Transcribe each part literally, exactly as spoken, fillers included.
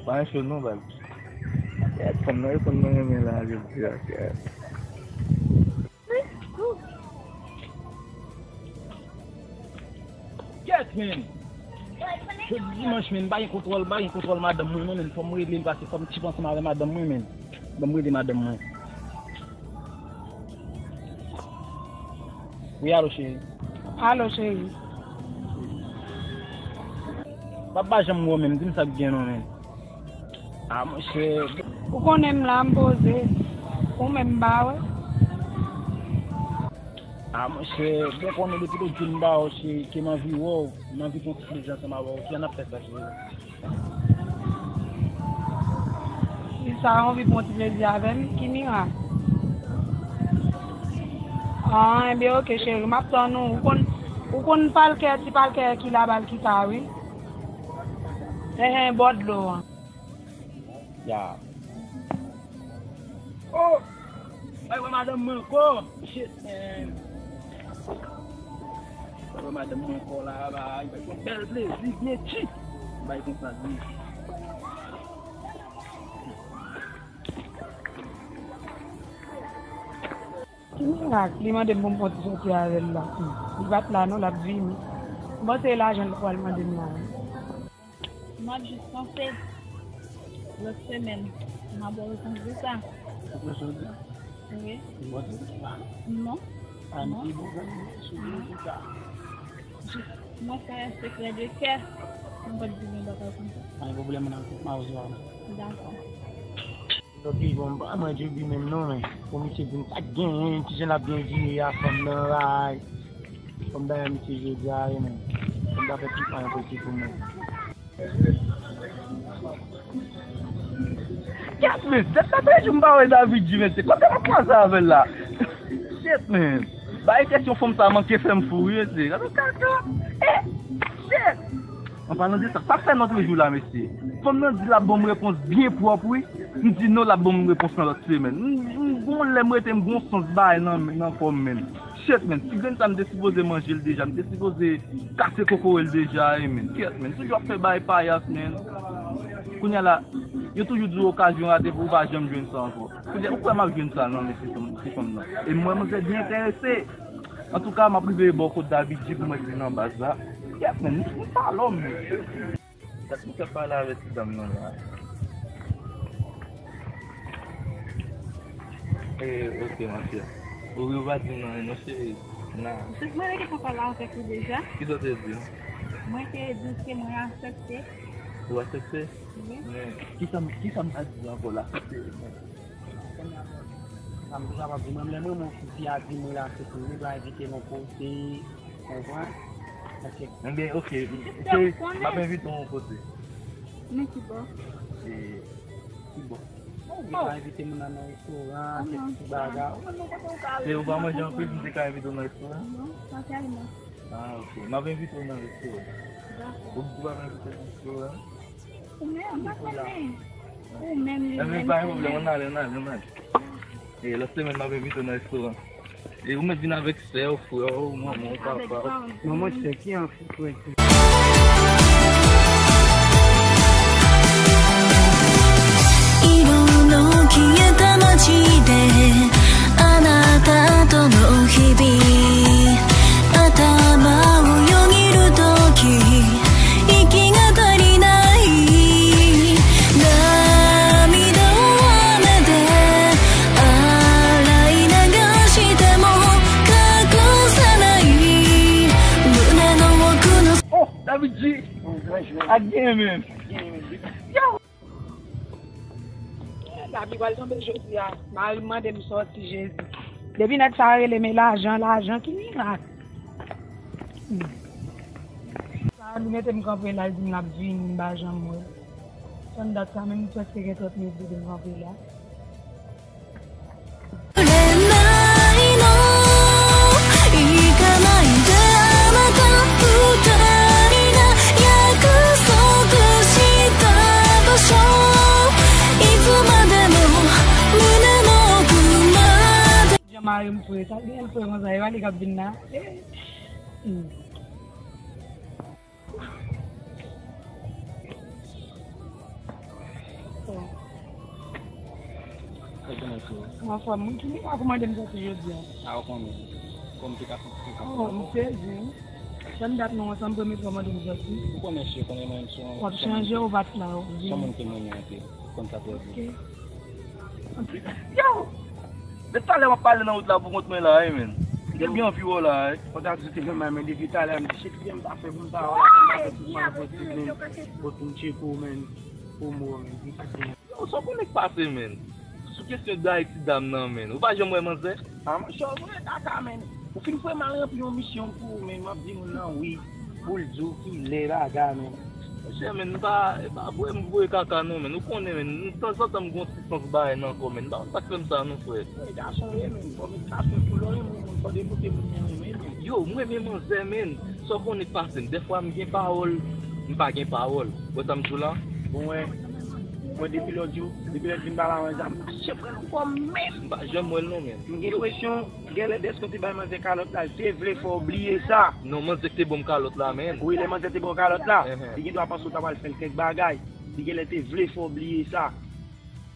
Pa yon cho non, baz. Kèt, fanm nan reponn mwen renmen la, jodi a, kèt. Kèt, men! Jodi dimanch, men, m pa gen kontwòl, m pa gen kontwòl madanm mwen non, men, fò m rele l, paske fò m tchipe ansanm avè madanm mwen, men. Ban m rele madanm mwen. Wi, alo, cheri. Alo, cheri. Papa janm wè w menm, di m sa k gen non, men. A, monchè. Ou konnen m la, m poze. Ou menm m pa wè. A, monchè, byen konnen depi lòt jou m pa wè w, cheri, ke m anvi wè w, m anvi pran ti plezi ansanm avè w. Kijan n ap fè sa, cheri? Kisa, w anvi pran ti plezi avè m? Ki mirak? Ah, enben, oke, cheri, m ap tann ou. Ou konn, ou konn palkè, ti palkè ki laba l chita, wi. Enhen, bò dlo an. Ya. Oh! Bay wè madanm mwen ankò. Shit, man. Bay wè madanm mwen ankò la, bay. Bay yon bèl plezi, byen tchip. Bay konsa, byen. Ki mirak, li mande m pou m pran ti soti avè l la. Li pa t la non, l ap vini. M panse e lajan l pral mande m la. M ap jis panse lòt semèn, m ap ba w repons de sa. Ou kwè sa w di a? Wi. Ou mande m pa? Non. A, m te bon zanmi sou rezo sa. Jis, mwen fè sekrè de kè, mwen pa t di yon bagay konsa. Pa gen pwoblèm, m ap, m ap jwenn. Dakò. Lòt jou, bon, m pa manje di menm non, men pou misye di m pa t genyen, kijan l ap gen dine a, fanm nan ray. Fò m bay misye jodi a, wi, men. Fò m ta fè ti pa yon piti pou mwen. Kèt, men, tèt la fè jou m pa wè David G, mesye. Kote m ap kwaze avè l la? Shit, men. Bay kesyon fanm sa manke fè m fou, wi, mesye. Gade kaka. Eh, shit. An palan de sa, sa fè lòt jou la, mesye. Fanm nan di l ap ban m repons byen pwòp, wi. M di non, l ap ban m repons nan lòt semèn. M, m, gon lè m rete, m gon sans bay nan, nan kò m menm. Shit, men, ti grenn sa m te sipoze manje l deja, m te sipoze kase kokoye l deja, wi, men. Kèt, men, toujou ap fè bay payas, men. Kounye a la, yo toujou di w okazyon rate pou w pa janm jwenn sa ankò. Kounye a, ou kwè m ap jwenn sa, non, men, ti fanm, ti fanm nan. E m wè manzè byen enterese. Antouka, m ap rive bò kot David G pou mwen vin nan baz la. Kèt, men, m, m pa lòm, men. Sa ki fè pale avèk ti dam nan la? Eh, ok, ma chère. Ou, ou pa di m nan, non, cheri. Na. Se mwen ki te pale avèk ou deja. Kisa w te di? Mwen te di ke mwen aksepte. Ou aksepte? Wi. Men, kisa, kisa m ta di ankò la? Aksepte. Sa m te kapab di, mwen, lè mwen, yon fi a di mwen l aksepte, mwen pa envite l yon kote, konprann? Paske Ebyen, ok, cheri, m ap envite w yon kote. Men ki bò? E, ki bò? Ou ka envite moun nan nan restoran, kèk ti bagay. Ou menm, ou kote ou ka ale? Se ou pa manje anpil, m te ka envite w nan restoran? Non, pa tèlman. Ah, ok. M ap envite w nan restoran. Dakò. Ou, ou pa envite w nan restoran? Ou menm, m pa konnen. Ou menm li menm. Ebyen, pa gen pwoblèm, ann ale, ann ale, ann ale. E, lòt semèn, m ap envite w nan restoran. E ou mèt vin avèk sè w, frè w, manman w, papa w. Manman, se ki an frè? 色の消えた街であなたとの日々頭をよぎる時息が足りない「Oh, David G! Ak gen men. Yo! Lavi pral tonbe jodi a. Mari m mande m sòti Jezi. Depi nèg sa a rele m e lajan, lajan, ki mirak? Hmm. Sa li mete m kanpe la, li di m l ap vini, m pa janm wè l. Tann dat sa menm, m prèske gen trant minit depi m kanpe la. Jan mari m fre, sa l gen l fre konsa, e pa li k ap vin la. Hmm. Ou anfòm? Mwen ki mwen pa kòmande m sòti jodi a. A, ou konnen. Kòm te ka sòti se sa. Oh, m sezi wi. Jan dat nou ansanm, premye fwa mande m sòti. Ou konnen, cheri, konnen mwen sou yon... W ap chanje ou bat la, wi. Sou moun ki mwen anpil. Konn sa trè byen. Ok. Yo! Depi talè m ap pale nan wout la pou kont mwen la, wi, men. Gen byen anvi wè w la, wi. Konn sa di te fè mal, men depi talè m di, cheri, m ta fè pou m ta wè w la, pou m ta fè pou m ta fè pou m tcheke w, men. Pou mwen, men. Yo, sa w konnen k pase, men? Sou kesyon de Ayiti dam nan, men. Ou pa janm wè manzè? A, monchè, ou vre kaka, men. Ou fin fè m al ranpli yon misyon pou ou, men. M ap di moun nan wi. Pou l di w ki lè bagay, men. Monchè, men, m pa, e pa vre m voye kaka, non, men. Ou konnen, men. Tanzantan, m gon ti sans bagay nan kò, men. M pa konn sa k fè m sa, non, frè. E gason ye, men. Fò met gason pou lò, men. Fò depote moun nan, men. Yo, m renmen manzè, men. Sa w konnen k pase m. Dèfwa m gen pawòl, m pa gen pawòl. Wè sa m di w la? Bon, wè. Mwen depi lòt jou, depi lè l vin ba la mwen zam, mache pran l ankò menm. M pa janm wè l non, men. M gen enpresyon, genlè dèske w te bay manzè kalòt la, l te vle fè w bliye sa. Non, manzè k te ban m kalòt la, men. Wi, lè manzè te ba w kalòt la, li gen dwa panse w ta pral fè l kèk bagay. Li genlè te vle fè w bliye sa.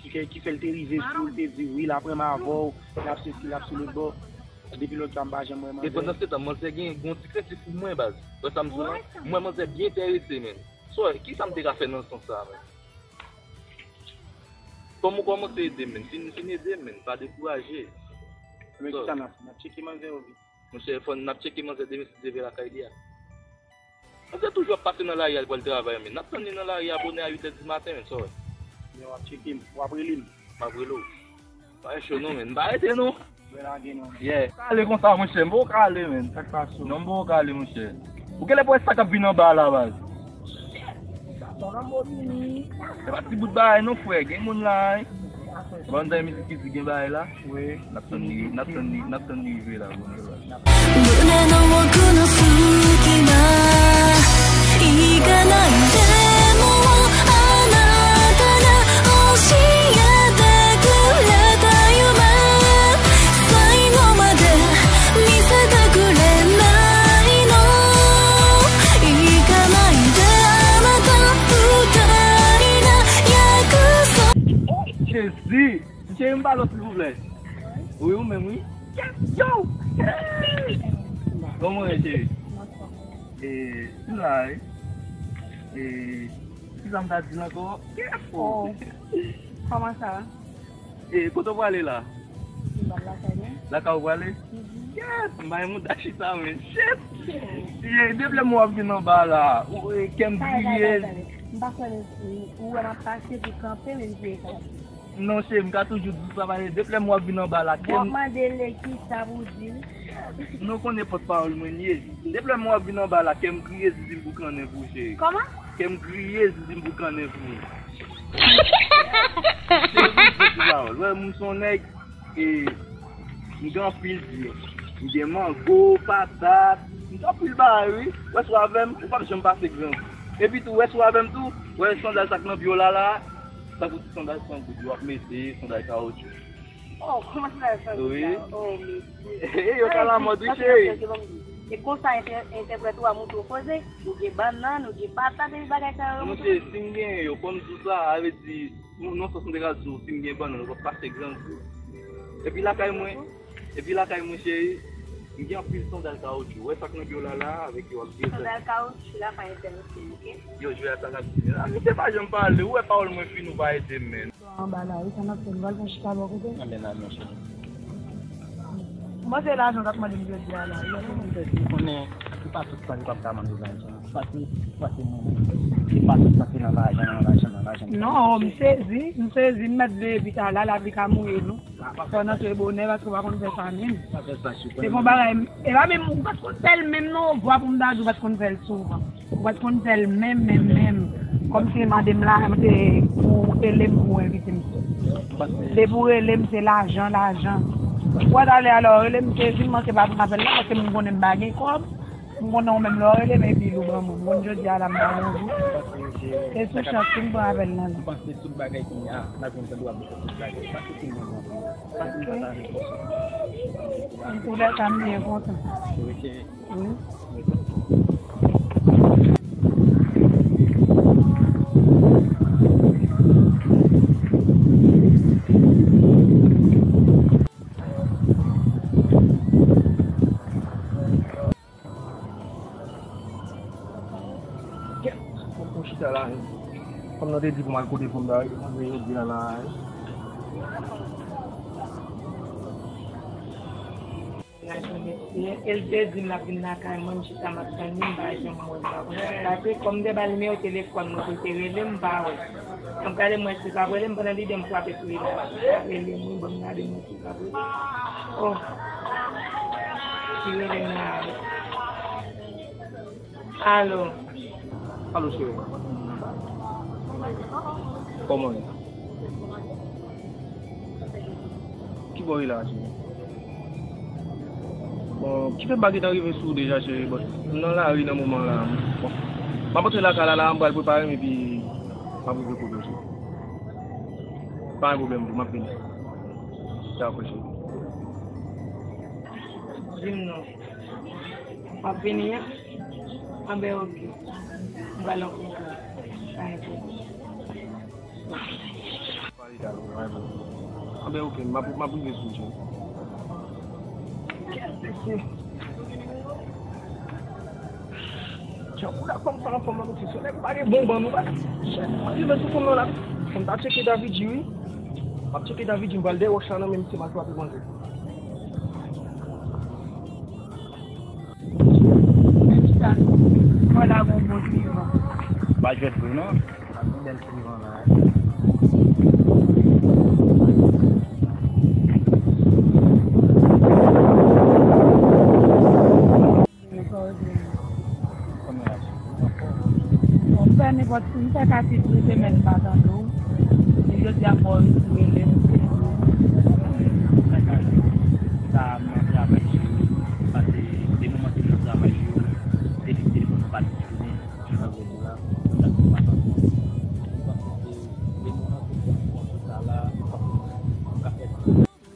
Ki fè, ki fè l te rive sou w, l te di, wi, l ap renmen avè w, l ap sesi, l ap sou lòt bò. Depi lòt jou a, m pa janm wè manzè. E pandan se tan, manzè gen, gen yon ti krentif pou mwen, baz. Wè sa m di w la? M wè manzè byen enterese, men. So, kisa m te ka fè nan sans sa, men? Kòm ou kòmanse ede m, men. Fin, fin ede m, men. Pa dekouraje. Men kisa n ap fè? N ap tcheke manzè yo vit. Monchè, fò n ap tcheke manzè demen si Dye vle lakay li a. Manzè toujou ap pase nan lari a, l pral travay, men. N ap tann li nan lari a bonè a uit è di maten, men, sa w wè. Men w ap tcheke m, w ap rele m. M ap rele w. Pa gen cho non, men. M pa rete non. Mwen lage non. Yeah. Kale konsa, monchè, m poko kale, men. Sa k pase w? Non, m poko kale, monchè. Ou genlè pa wè sa k ap vin anba a la, baz. Sa w nan mo vini. Se pa ti bout bagay non, frè. Gen moun la, wi. Ban m tann mizik ki di gen bagay la. Wi. N ap tann li, n ap tann li, n ap tann li rive la, bon, la. 胸の奥の隙間、行かないで、もうあなたが教えてくれた夢、最後まで見せてくれないの、行かないで、あなた、二人の約束。 Jezi! Cheri, m pale w, silvouplè. Wi, ou menm, wi. Yo! Kòman w ye, cheri? E, m la, wi. E, kisa m ta di l ankò? Oh. Kòman sa? E, kote w prale la? M pral lakay mwen. Lakay ou prale? Mhm. Yes! M pa gen mouda chita, men. Shit! Ye, depi lè m wè w ap vin anba la, ou, e, kè m griye. M pa kwè, men, ou wè m ap pase, epi kanpe, men m vire kay. Non, cheri, m ka toujou di w sa, paske depi lè m wè w ap vin anba la, kè m... W ap mande l kisa pou w di l. Non, konnen pòt pawòl mwen l ye. Depi lè m wè w ap vin anba la, kè m griye, zizi m boukannen pou ou, cheri. Kòman? Kè m griye, zizi m boukannen pou ou. Cheri, m di pawòl. Wè, m se yon nèg, e, m gen anpil byen. M gen mango, patat, m gen anpil bagay, wi. Wè si w avè m, ou p ap janm pase grangou. Epi tou, wè si w avè m tou, wè sandal sa k nan pye w la, la, tankou ti sandal san goud yo ap mete, sandal kawotchou. Oh, kòman sandal san goud la? Wi. Oh, mesye. Yo ka lamòd, wi, cheri. E konsa entè-, entèprèt ou a montre w koze, ou gen bannann, ou gen patat, epi bagay sa yo. Monchè, si m gen yo, fò m di w sa, sa vle di, non, non, sans m te ka di w, si m gen bannann, ou p ap pase grangou. Epi lakay mwen, epi lakay mwen, cheri, m gen anpil sandal kawotchou. Wè sa k nan pye w la, la, avèk yo w ap jwe. Sandal kawotchou la pa enterese m, oke? Yo, jwe a sa k ap di. A, misye pa janm pale. Ou wè pawòl mwen fini, ou pa ede m, men. Anba la, wi, sa n ap fè, nou pral pran chita bò kote? Anben, n al, monchè. Mwen se lajan w t ap mande m jodi a la, wi. Ou konnen, se pa tout tan li p ap ka mande w lajan. Se pa tout, se pa tout moun. Se pa tout tan se nan lajan, nan lajan, nan lajan. Non, m sezi, m sezi, m mèt veye pita la, lapli ka mouye nou. Fò n antre bonè, paske w pa konn fè sa menm. Se yon bagay, e pa menm, ou pa t konn fè l menm non, vwa pou m ta di w pa t konn fè l souvan. Ou pa t konn fè l menm, menm, menm. Kòmsi mande m la, se pou rele m pou w envite m. Depi w rele m, se lajan, lajan. Ou wè talè a lè w rele m, sezi m, manke pa pran apèl la, paske m konnen m pa gen kòb. M konnen w menm lè w rele m, epi ou ban mwen. M konn jodi a la, m ba w yon jou. Se sou chans si m pran apèl nan la. M panse tout bagay ki a, n ap jwenn tande w ap di tout bagay. Pase tout moun nan. Pase m pataje kòb. Antoulèka, m byen kontan. Wi. Te di pou m al kote pou m ta rive jodi a la. E l te di m l ap vin lakay mwen, m chita m ap tann li, m pa janm wè l, m pa konn sa k pase. Kòm m te ba l nimewo telefòn mwen pou l te rele m, m pa wè. M ap gade m wè si l p ap rele m, pandan lide m frape sou li, l ap rele m wi, ban m gade m wè si l p ap rele m. Oh, li rele m la wi. Alo. Alo, cheri. Kòman w ye? Ki bò w ye la, cheri? Bon, kite m pa gentan rive sou ou deja, cheri, but m nan lari nan moman la. Bon, m ap antre lakay la, la, m pral prepare m epi m ap rive kote w, cheri. Pa gen pwoblèm, m ap vini. Dakò, cheri. Di m non. W ap vini a? Anben, oke. M pral rankontre w. Pa gen pwoblèm. Anben, oke, m ap, m ap rive sou ou, cheri. Kèt mesye. Djanm ou la kòm sa anfòm nan mesye, se nèg ou pa gen bon ban nou, pa. Chèf, m rive sou fanm nan la. Fò m ta tcheke David G, wi. M ap tcheke David G, m pral dèyè wòch la nan men misye, m al frape manzè. Mwen la gon bon ti van. Pa jwèt vre non. Gon bèl ti van la. Bon, m fè nenpòt, m fè kati de semèn m pa tande w. E jodi a m wè w rele m. Sa m nan travay, pase de moman se nan travay yo, telefòn nan pa disponib.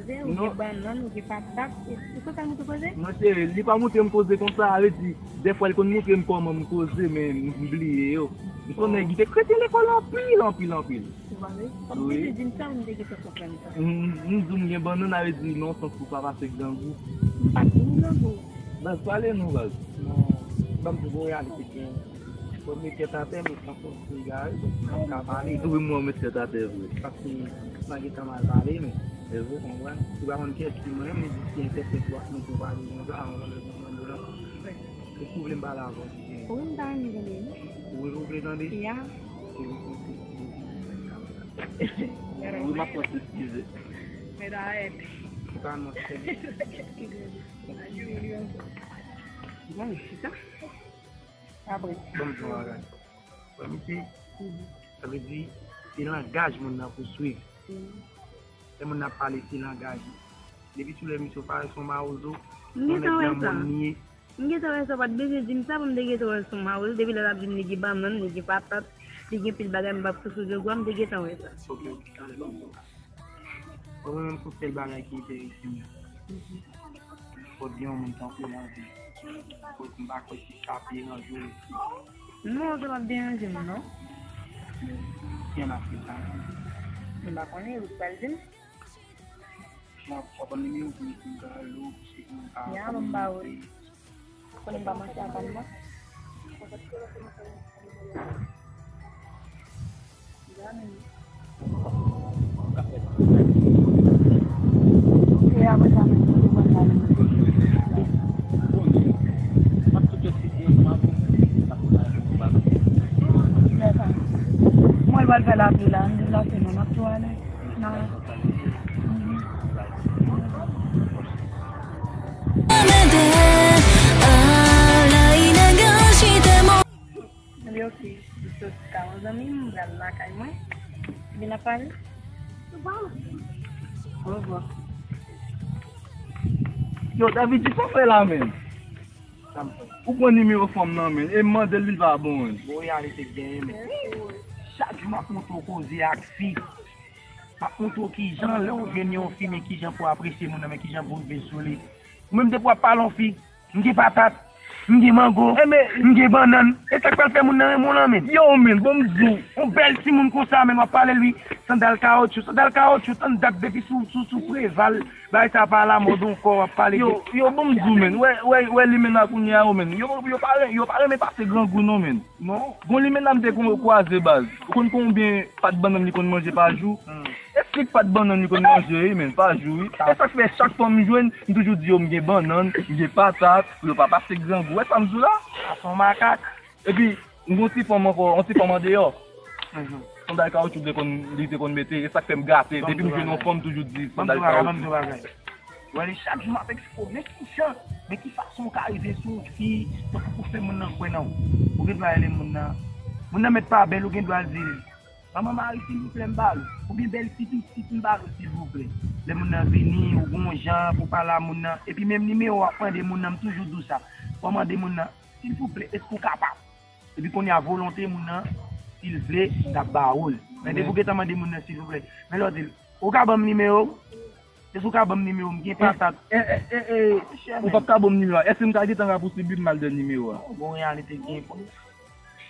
Poze, ou gen bannann, ou gen patat, e, e konsa nou te poze? Non, cheri, li pa montre m koze konsa, sa vle di, dèfwa li konn montre m kòman m koze, men m bliye yo. M se yon nèg ki te kreten lekòl anpil, anpil, anpil. Ou pa vre? Kòm wi. Ou te di m sa, m te gentan konprann sa. M, m di w m gen bannann, sa vle di nan sans pou pa pase grangou. M pa t di m grangou. Baz, pale non, baz. Non. Ban m di w yon reyalite gen. Fò m met tèt atè, men san fòs egare, donk m ap ka pale. Wi, mwen met tèt atè vre. Paske m pa gentan mal pale, men. E vre. Ou konprann? Ou pa konn kiyès ki mwen, men di si entèprèt w ap montre w pale konsa, avan lè mwen mande lan. Èske w vle m pale avè w? Wi, m ta renmen tande, wi. Ou vle, ou vle tande? Ya. Wi, m ap fè w eskize. Mèt arèt. Ou pa non, se. Bon, chita. Apre. Bon, m di yon bagay. Wè, misye, sa vle di, se langaj moun nan pou swiv. Lè moun nan ap pale, se langaj li. Depi sou lè misye parèt se yon mawozo, yon nèg nan mòn li ye. M gentan wè sa, ou pa t bezwen di m sa pou m te gentan wè se yon mawozo. Depi lè l ap di m li gen bannann, li gen patat, li gen pil bagay, m p ap sou sou de gwa, m te gentan wè sa. Ok, ok, talè, bon, bon. Bon, mwen menm, se yon sèl bagay ki enterese m. Fò gen yon moun tankou w nan vi. Fò m pa kwè si sa ap deranje w. Non, sa p ap deranje m, non. Ki an Afrik la? M pa konnen, ou pral di m. Bon, w ap ban m nimewo pou m ekri w, pou m ka rele w, pou se pou m ka kominike. Ya, ban m ba ou. Konnen m pa manti a pa m non. E apre sa menm, mwen te pral pale. Mwen pral fè lapli la, m deplase non, m ap tou ale. Non. Li oke, li sot ka yon zanmi m, m pral lakay mwen. Vin ap pale. Orevwa. Yo, David, sa w fè la menm? Ou pran nimewo fanm nan menm, e m mande l, li pa bon menm. Bon, reyalite k genyen menm. Chak jou m ap montre w koze ak fi. M ap montre w kijan lè w jwenn yon fi, men kijan pou w apresye moun nan, men kijan pou w rive sou li. Ou menm depi w ap pale yon fi, m gen patat. M gen mango, m gen bannann. E sa k pral fè moun nan renmen w lan, menn? Yo, menn, bon, m di w. Yon bèl timoun konsa, menn, w ap pale l, wi. Sandal kawotchou, sandal kawotchou, tann dat depi sou, sou, sou Preval. Bagay sa pa alamòd ankò, w ap pale de... Yo, yo, bon, m di w, menn. Wè, wè, wè, limena kounye a, yo, menn. Yo, yo pa, yo pa renmen pase grangou, non, menn. Non. Gon limena m te kon kwaze, baz. Ou konn konbyen pat bannann li konn manje pa jou? Hmm. E fik pat bannann li konn manje, wi, menn, pa jou, wi. E sa k fè chak fwa m jwenn, m toujou di yo m gen bannann, m gen patat, pou yo pa pase grangou. Wè sa m di w la? Sa se yon makak. Epi, m gon ti fanm ankò, yon ti fanm andeyò. Mhm. Sandal kawotchou li te konn, li te konn mete, e sa k fè m gate. Depi m jwenn yon fanm, m toujou di sandal kawotchou. Wè, li chak jou m ap eksplike w, men ki jan, men ki fason w ka rive sou yon fi, tankou pou fè moun nan kwè nan ou. Ou gen dwa rele moun nan, moun nan mèt pa bèl, ou gen dwa al di l, "Manman mari, silvouplè, m ba l." Oubyen, "Bèl fi, pitit, m ba l ou, silvouplè." Lè moun nan vini, ou gen yon jan pou pale a moun nan. Epi menm nimewo w ap mande moun nan, m toujou di w sa. W ap mande moun nan, "Silvouplè, èske w kapab?" Epi kounye a, volonte moun nan, si l vle, l ap ba ou l. Men depi w gentan mande moun nan, "Silvouplè." Men lè w di l, "Ou ka ban m nimewo w?" Èske w ka ban m nimewo m? M gen patat. E, e, e, e, ou p ap ka ban m nimewo a. Èske m ka gentan rapousib wi m al dèyè nimewo a? Bon, reyalite gen pòs.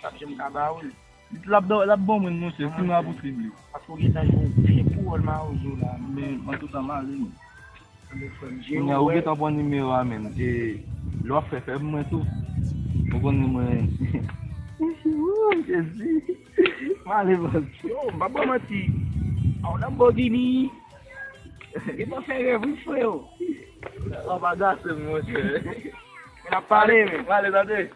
P ap janm ka ba ou l. L ap, l ap ban mwen l, monchè, si m rapousib li. Paske w gentan jwe yon vye pou wòl mawozo la. Men, antouka, m ale, men. Kounye a, ou gentan pran nimewo a, men. E, lè w ap fè, fè pou mwen tou. Ou konnen mwen. Wou, Jezi. M ale, bòs. Yo, m p ap ba w manti. A w Lamborghini. Gentan fè rèv, wi, freo. Sa pa gate m, monchè. Men n ap pale, men. M ale, tande.